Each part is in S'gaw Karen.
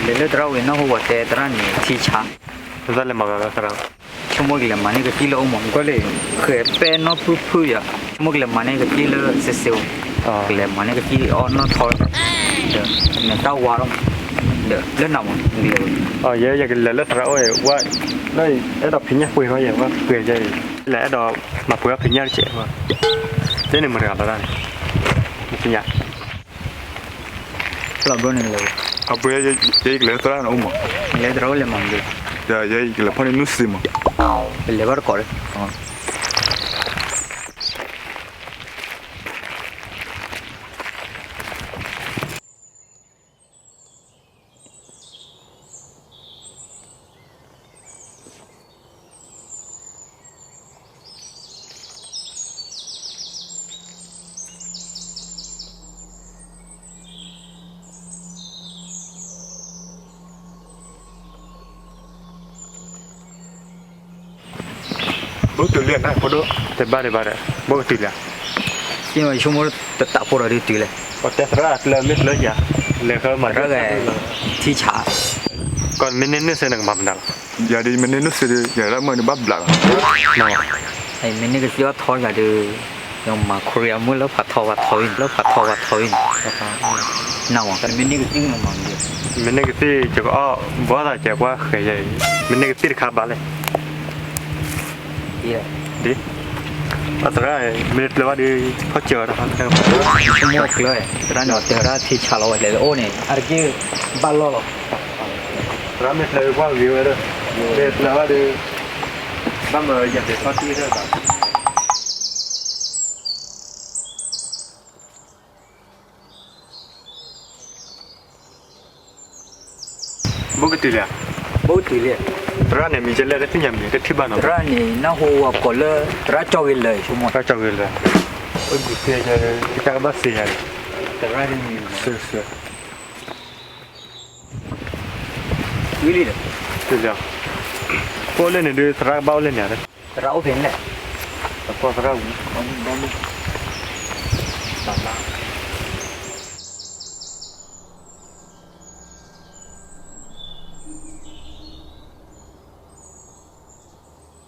လဲၤလၢသရၣ်ဝံၤ နၢ်ဟူဝဲတဲသရၣ်န့ၣ် ထံဆါ, သရၣ်လဲၤမၤသရၣ်, ဆိကမိၣ်ကလဲၤမၤန့ၢ်ကသံၣ်လၢအိၣ်မး, ကွၢ်လံ, ဃဲၤပဲနီၢ်ဖုၣ်ဖုၣ်ယၤ, ဆိကမိၣ်ကလဲၤမၤန့ၢ်ကသံၣ်လၢစ့စ့အိၣ်, ကလဲၤမၤန့ၢ်ကသံၣ်အီၣ်နီၢ်ထီ, ဒီး နတၢ်ဝါထီၣ်မး, ဒီးလၢနၤမး, ယဲယကလဲၤလၢသရၣ်အိၣ်, ဝဲ အဲၣ်ဒိးဖံးညၣ်ပှ့ၤဃီယဲ, ဝဲပှ့ၤယဲ, လဲၤအဲၣ်ဒိးမၤပှ့ၤအီၣ်ဖံးညၣ်တကဲး, တဲန့ၣ်မတၤဂၤဘၣ်တၢ်န့ၣ်, ဖံးညၣ် လီၤဘျီန့ၣ်ကလဲၤ, အပှ့ၤ ယဲယကလဲၤသရၣ်န့ၣ်အိၣ်မး, လဲၤသရၣ်အိၣ်လဲၤမၤမး, ယဲယကလဲၤဖီၣ်န့ၢ်နုၢ်စ့မး, လဲၤဘၣ်တကိးဒီး ဘိကတုၤလံနဖိဒိၣ်, တဘၣ်တဘၣ်ဒီး ဘိကတုၤလံ, စ့မးဆိကမိၣ်တတးဖိဒီးဒုးတုၤလဲၣ်, ပတဲသရၣ်ကျၢၤမ့ၢ်ကျၢၤယၤ, လဲၤဃီမၤရၣ်ဂၤ, ထံဆါ, ကီးမ့ၢ်န့ၢ်နုၢ်စ့နကမၤမနုၤလီၤ, ယၤဒ်မ့ၢ်န့ၢ်နုၢ်စ့ဒီး ယၤရၣ်မၢ်န့ၣ်ဘၣ်ဘျးလီၤ, မ့ၢ်န့ၢ်ကသံၣ်အီၣ်ထီယၤဒီး ယမၤခိရံအမုၢ်လၢဖးထီဝါထီအံၤန့ၣ်, လၢဖးထီဝါထီအံၤန့ၣ်, နဝၤ မ့ၢ်န့ၢ်ကသံၣ်မၤမနုၤ, မ့ၢ်န့ၢ်ကသံၣ် ယကအီၣ်ဘီသးကဲကွၢ်ဃဲၤယၤအံၤ, မ့ၢ်န့ၢ်ကသံၣ်တခါဘၣ်လဲၣ် ဒ်, အသရၣ်, မ့ၢ်တကျၢၤဘၣ်ဒီး ဖီၣ်စၢၤဝဲတၢ်, ဆိကမိၣ်ကျၢၤ, သရၣ်န့ၣ် တဲဝဲဒၣ်ထံဆါလီၤဝဲလဲၤလၢအိၣ်န့ၣ် အတက့ၢ်, ဘၣ်လီၢ်လီၤ, သရၣ်မ့ၢ်ကျၢၤကွၢ်ဂ့ၤဝဲဒီး, မ့ၢ်ကျၢၤဘၣ်ဒီး, ဘၣ်မၤယၤတဲဖီၣ်တံၢ်တၢ်ဘၣ် ဘိကတုၤလံ, ဘိကတုၤလံ, သရၣ်န့ၣ် မံၤကလဲၣ် တသ့ၣ်ညါမံၤ တထံၣ်ဘၣ်နီၤ, သရၣ်န့ၣ် နၢ်ဟူဝဲကိးလၢ သရၣ်ကၠီဂ့ၤလၢာ်ဆိကမိၣ်, သရၣ်ကၠီဂ့ၤလၢာ်, အိၣ်ဒုးသ့, ကတၢ်ကဘၣ်သ့ယၤ, သရၣ်န့ၣ်မံၤ, ဝံၤလံဒီး, ကအိၣ်လၢန့ၣ်ဒုး သရၣ်ကဘၣ်အိၣ်လၢန့ၣ်, သရၣ်အိၣ်ဖဲန့ၣ်လဲၣ်,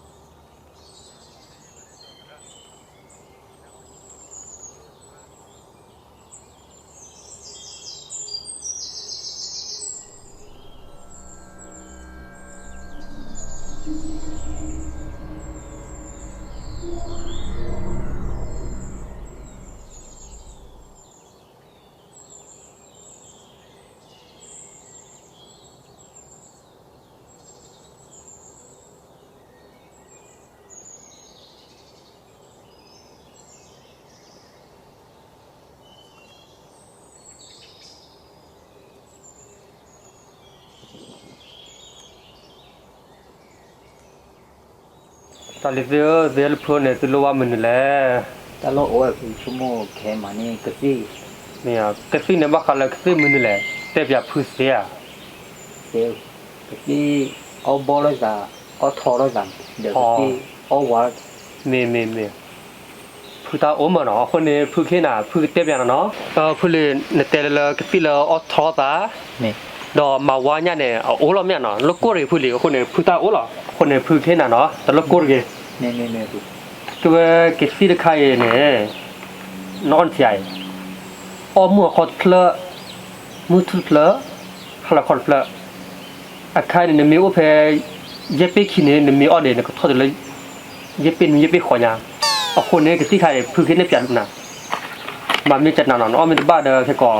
သရၣ်ဝံၤ, တၢ်လံၤသ့ၣ်ဧၢ, သ့ၣ်လၢဖုန့ၣ် သုလိၣ်ဘၣ်မနုၤလဲၣ်, တၢ်လီၢ်အိၣ်ဝဲဖုဆိကမိၣ်ခဲမၤန့ၢ်ကသံၣ်, မ့ၢ်, ကသံၣ်န့ၣ်ဘၣ်ဃးလၢကသံၣ်မနုၤလဲၣ်, တဲပၠးဖုသ့ဧါ, ကသံၣ်အီၣ်ဘီလိာ်သး, အီၣ်ထီလိာ်သး, ဒီးကသံၣ်အီၣ်ဝါ, မ့ၢ်မ့ၢ်မ့ၢ် ဖုတၢ်အိၣ်မးနီၤ, အဃိန့ၣ် ဖုခ့နၤ ဖုကတဲပၠးနၤနီၤ, ဖုလံ, နတဲလၢကသံၣ်လၢအီၣ်ထီသး, ဒီးမၤဝါညၣ်န့ၣ် အအိၣ်လီၤမ့ၢ်နီၤ, လိၣ်ကိၢ်တဂ့ၤဖုလံ, အဃိန့ၣ် ဖုတၢ်အိၣ်လီၤ, အဃိန့ၣ် ဖုခ့နၤနီၤ, တလိၣ်ကိၢ်တဂ့ၤ, ကဝဲကသံၣ်တခါအံၤန့ၣ်, နအီၣ်နသံၣ်အံၤ, အီၣ်မုၢ်ဟါခီတဖျၢၣ်, မုၢ်ထူၣ်တဖျၢၣ်, ဟါလီၤခီတဖျၢၣ်, အခါအံၤန့ၣ် နမ့ၢ်အိၣ်ဖဲ ယဲၢ်ပ့ၢ်ခံန့ၣ် နမ့ၢ်အီၣ်ဒံး နကထီၣ်တုၤလၢ ယဲၢ်ပ့ၢ်နွံ ယဲၢ်ပ့ၢ်ဃိးညါ, အဃိန့ၣ် ကသံၣ်ခါအံၤ ဖုခ့န့ၣ်ပၠးနၤ, မၤမ့ၢ်ကနၤနီၤ နအီၣ်မ့ၢ်တဘၣ်ဒီး ခဲကိာ်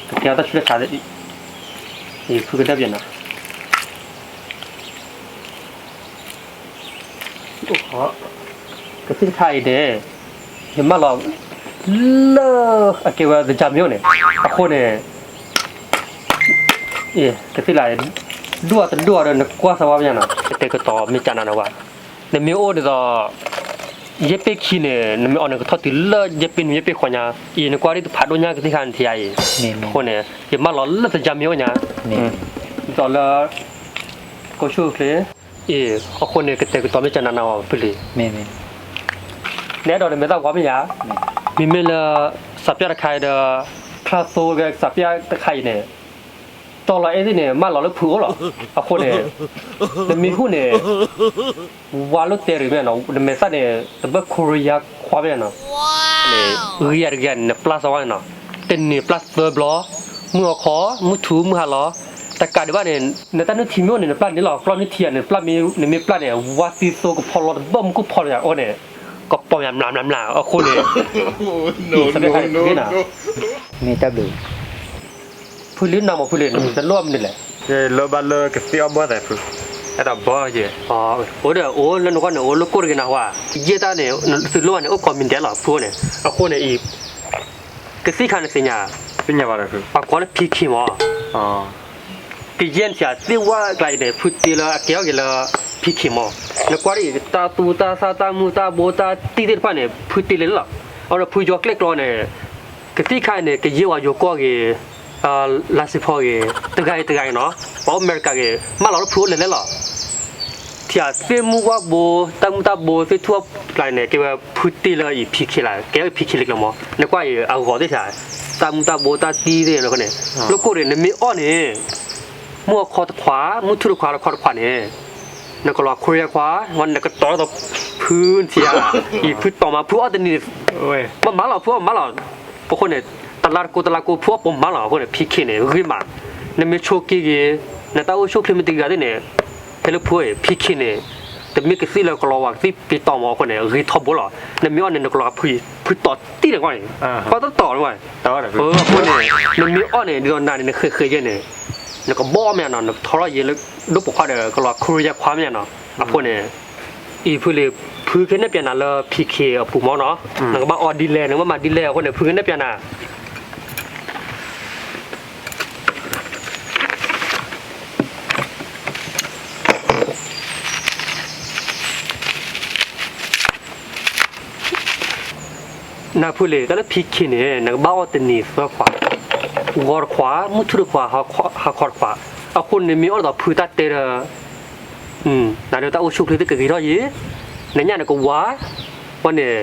ကကဲထီၣ်တၢ်ဆူးတၢ်ဆါ, ဖုကတဲပၠးနၤ, ကသံၣ်တခါအံၤန့ၣ် ယမၢလီၤ လၢအကဲဝဲသကၢ်မ့ၢ်အိၣ်န့ၣ်, အဃိန့ၣ် ကသံၣ်လၢ ဒိၣ်အတဒိၣ်အဒီး နကွၢ်စၢၤဝဲမ့ၢ်ဧါနီၤ, ကတဲာ်ကတီၤမ့ၢ်ကနၤနဝဲ, နမ့ၢ်အိၣ်ဒ်သိး ယဲၢ်ပ့ၢ်ခံန့ၣ် နမ့ၢ်အီၣ်န့ၣ် ကထီၣ်တုၤလၢယဲၢ်ပ့ၢ်နွံ ယဲၢ်ပ့ၢ်ဃိးညါ, အံၤနကွၢ်ဒ်တဖးဒိၣ်ညါကသံၣ်ခါနထံၣ်ဧါအံၤ, အဃိန့ၣ် ယမၢလီၤလၢသကၢ်မ့ၢ်အိၣ်ညါ, ဒ်သိးလၢ ကိးဆူၣ်ချ့, အံၤ အဃိန့ၣ် ကတဲာ်ကတီၤမ့ၢ်ကနၤနဝဲဖုလံၤ နအဲၣ်ဒိးနမဲာ်သၣ်ဝါမ့ၢ်ဧါ, မ့မ့ၢ်လၢ စးပျၢ်တခါအံၤဒီး ချါသိဝဲကစးပျၢ်တခါအံၤန့ၣ်, တီၢ်လီၤအဲၣ်သ့ၣ်န့ၣ် မၢလီၤလၢဖုအိၣ်လီၤ. အဃိန့ၣ် နမ့ၢ်ဟူၣ်န့ၣ် ဝါလိၣ်တဲရံၣ်မ့ၢ်နီၤ, နမဲာ်သၣ်န့ၣ် တဘၣ် Korea ခွါမ့ၢ်နီၤ, ဂံၢ်ယၤတဂံၢ်န့ၣ် နပျၢ်စီဝါန့ၣ်နီၤ, တနံၤပျၢ်သၢဘျီ, မုၢ်ဟါခီ, မုၢ်ထူမုၢ်ဟါလီၤ, တကးဒံးဘၣ်န့ၣ် နတၢ်နုၢ်ထံမ့ၢ်အိၣ်န့ၣ် နပျၢ်န့ၣ်လီၤ, ပျၢ်နုၢ်ထံဧါန့ၣ် နပျၢ်မ့ၢ် နမ့ၢ်ပျၢ်န့ၣ် ဝါသံသိကဖီလီၤတဘၣ်မူခိၣ်ဖီလီၤယၤအိၣ်န့ၣ်, ကပီၤမးမျးမျးမျး အဃိန့ၣ်, မ့ၢ်တၢ်ဘျုး ဖုလံၤနၤမးဖုလံၤ နလိၣ်မနုၤလဲၣ်, လၢဘၣ်လၢကသ့ၣ်အီၣ်ဘီသးဖု, အဲၣ်ဒိးဘီယဲ, အိၣ်ဒီးအိၣ်လၢနဂီၢ်န့ၣ် အိၣ်လၢကိၣ်တဂ့ၤနၤဟါ, ယဲၢ်တၢ်န့ၣ် သုလိၣ်ဘၣ်န့ၣ် အိၣ်ကိးမံၤဒဲးလီၤဖုန့ၣ်, အဃိန့ၣ်အံၤ ကသံၣ်ခါန့ၣ်သ့ၣ်ညါ, ပှၤကိးလၢ ဖံခံ မး, ကယဲၢ်နထံၣ်သ့ၣ်ဝါကျါအံၤန့ၣ် ဖုတ့လၢအကဲအီၣ်က့ၤလၢ ဖံခံ မး, နကွၢ်ဒ်အံၤ တၢ်သူတၢ်သၣ်တၢ်မုၢ်တၢ်ဘိတၢ်တံၢ်သ့ၣ်တဖၣ်န့ၣ် ဖုတ့လံလီၤ, အဃိဒီးဖုယီၤကျဲၣ်ကျီန့ၣ် ကသံၣ်ခါအံၤန့ၣ် ကယဲၢ်ဝဲယိၤကီၢ်ဂ့ၤ, လါစ့ဖီဂ့ၤ, တဂၤဂ့ၤတဂၤဂ့ၤနီၤ, ပှၤအိၣ်အမဲရကၤဂ့ၤ မၢလီၤလၢဖုအိၣ်လဲၤလဲၤလီၤ, ထံၣ်သ့ၣ်မုၢ်ဝၣ်ဘိ တၢ်မုၢ်တၢ်ဘိသ့ၣ်ထူၣ်အကျါန့ၣ် ကဲဝဲဖုတ့လၢအံၤ ဖံခံ လၢ ကဲအံၤ ဖံခံ လၢကျီမး, နကွၢ်အံၤအဂီၤသ့ၣ်ထံၣ် တၢ်မုၢ်တၢ်ဘိတၢ်တံၢ်သ့ၣ်န့ၣ်, လိၣ်ကိၣ်န့ၣ် နမ့ၢ်အီၣ်န့ၣ် မုၢ်အခီတခွး မုၢ်ထူၣ်တခွးတခီတခွးန့ၣ်, နကလီၤ Korea ခွါ ဝဲနကတီၤလီၤဖုထံဧါ, အံၤဖုတီၤမး ဖုအီၣ်တနံၤန့ၣ်, မ့ၢ်မၤလီၤ ဖုအီၣ်မၤလီၤ, အဃိန့ၣ် တလါတကိးတလါကိး ဖုအီၣ်ပိာ်မၤလီၤ, အဃိန့ၣ် ဖံခံ န့ၣ် ဂ့ၤမး, နမ့ၢ်ဆိးက့ဂ့ၤ, နတၢ်အိၣ်ဆူၣ်အိၣ်ချ့မ့ၢ်တဂ့ၤသ့ၣ်န့ၣ်, ဟဲလၢဖုအံၤ ဖံခံ န့ၣ်, တမ့ၢ်ကသံၣ်လၢကလီၤဝဲ ကသံၣ်ပ့ၤတီၢ်မး အဃိန့ၣ် ဂ့ၤထီဘိလီၤ, နမ့ၢ်အီၣ်န့ၣ် နကလီၤဖု ဖုတီၤတံၢ်န့ၣ်ကွၢ်န့ၣ်, ကွၢ်တတီၤန့ၣ်, အဃိန့ၣ် နမ့ၢ်အီၣ်န့ၣ် ဒ်သိးနၤန့ၣ် နဃဲးဃဲးယဲၢ်န့ၣ်, နကဘီၣ်မ့ၢ်နီၤ နထီထီၣ်ယဲၢ်လၢ ဒိၣ်ပိာ်ခွါဒီး ကလီၤ Korea ခွါမ့ၢ်နီၤ, အဃိန့ၣ် အံၤဖုလံၤ ဖုကဟဲနဲၣ်ပၠးနၤလၢ ဖံခံ အပူၤမးနီၤ, နကဘၣ်အီၣ်ဒ်လဲၣ် နကဘၣ်မၤဒ်လဲၣ် အဃိန့ၣ် ဖုကဟဲနဲၣ်ပၠးနၤ နဖုလံၤ တၢ်လၢ ဖံခံ န့ၣ် နကဘၣ်အီၣ်တနံၤသၢခွး, ဂီၤတခွး, မုၢ်ထူၣ်တခွး, ဟါခီတခွး, အဃိန့ၣ်မ့ၢ်အီၣ်ဒ်သိးဖုတၢ်တဲဒီး နၤဒီးတၢ်အိၣ်ဆူၣ်အိၣ်ချ့သ့ၣ်ကဂ့ၤထီၣ်ယဲၢ်, နညၣ်န့ၣ်ကဝါ, ဝဲန့ၣ်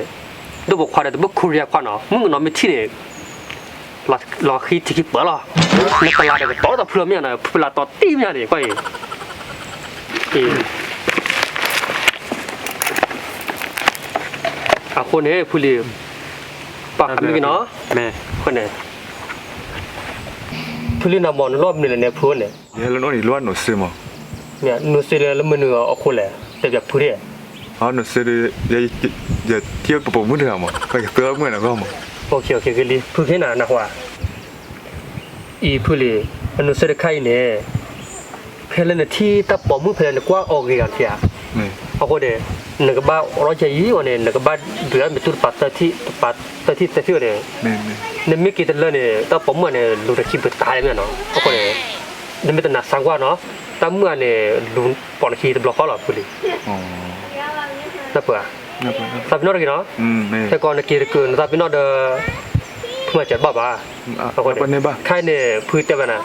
ဒိၣ်ပိာ်ခွါဒီးတဘၣ် Korea ခွါနီၤ, မုၣ်ကနီၤမ့ၢ်ထံၣ်န့ၣ် လီၤဃံထံခံပၢၢ်လီၤ, နတလးဒီးကတီၤဒ်သိးဖုလီၤမ့ၢ်ဧါနီၤ, ဖုလးတီၤတံၢ်မ့ၢ်ဧါန့ၣ် ကွၢ်အံၤ အဃိန့ၣ် ဖုလံၤ ပာ်ဃာ်မ့ၢ်က့ၤနီၤ, အဃိန့ၣ် ဖုလံၤနၤမ့ၢ် နလိၣ်မနုၤလဲၣ်န့ၣ် ဖုန့ၣ်, ယဟဲလၢနအိၣ်န့ၣ် ယလိၣ်ဘၣ်နိၣ်စ့မး, နိၣ်စ့လၢမနုၤအဃိလဲၣ် တဲပၠးဖုဒၣ်, နိၣ်စ့ဒီး ယထံၣ်ပပိာ်မုၣ်တဂၤမး ပကသၢမုၣ်နဂီၢ်မး, ဂ့ၤလံ ဖုကဟ့ၣ်နၤနၢ်ဟူဧါ အံၤဖုလံၤ အနိၣ်စ့တခါအံၤန့ၣ် ဖဲလၢနထံၣ်တၢ်ပိာ်မုၣ်ဖဲလၢနကွၢ်အီၤဂ့ၤဂၤထံဧါ, အဃိန့ၣ် နကဘၣ်အိးထီၣ်ယဲၢ်အံၤအီၤန့ၣ် နကဘၣ်ဒုးဒၣ်မ့ၢ်တူၢ်တပၤသၢထံၣ် တပၤသၢထံၣ်သၢထံၣ်အီၤန့ၣ်, နမ့ၢ်က့ၤတလၢန့ၣ် တၢ်ပိာ်မုၣ်န့ၣ် လူၤတခံပတၤလဲၣ်မ့ၢ်နီၤ, အဃိန့ၣ် နမ့ၢ်တနာ်စါကွၢ်နီၤ, တၢ်မုၣ်ဧါန့ၣ် လူၤပိာ်နခံတဘျီဃီလီၤဖုလံၤ သးပ့ၤနီၣ်တဂ့ၤနီၤ, ခဲကိးနက့ၤတကုးနသးပ့ၤနီၣ်ဒီး ဖုမၤစၢၤတဘၣ်ဘၣ်, အဃိန့ၣ် ခဲအံၤန့ၣ် ဖုတဲဘၣ်နၤ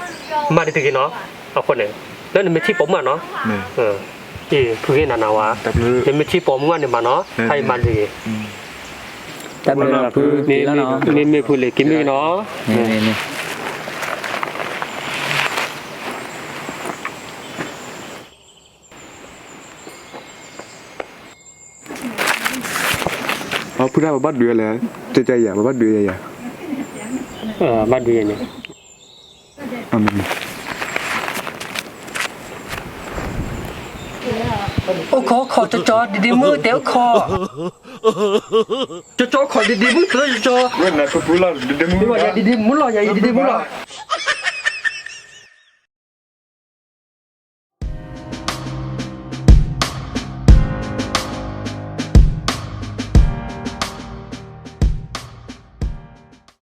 မၤဒ်တဂ့ၤနီၤ, အဃိန့ၣ် လၢနမ့ၢ်ထံၣ်ပိာ်မုၣ်ဧါနီၤ, အံၤ ဖုကဟ့ၣ်နၤနၢ်ဟူဧါ, နမ့ၢ်ထံၣ်ပိာ်မုၣ်ဧါန့ၣ်မၤနီၤ, ခဲအံၤမၤဒ်တဂ့ၤ, တၢ်ဘျုးလီၤဖု, မ့မ့ၢ်ဖုလံၤ က့ၤမ့ၢ်က့ၤနီၤ ဖုဒၣ်ပဘၣ်ဒုးလဲၣ်, ကကယၤ ပဘၣ်ဒုးယၤယၤ, ဘၣ်ဒုးယၤန့ၣ်, အိၣ်ခိးခိးကၠီကၠီ ဒ့ဒ့မုၣ်တဲအိၣ်ခိး, ကၠီကၠီခိးဒ့ဒ့မုၣ်သၢကၠီကၠီ, ဒ့ဒ့မုၣ်လီၤ ယၤအံၤဒ့ဒ့မုၣ်လီၤ,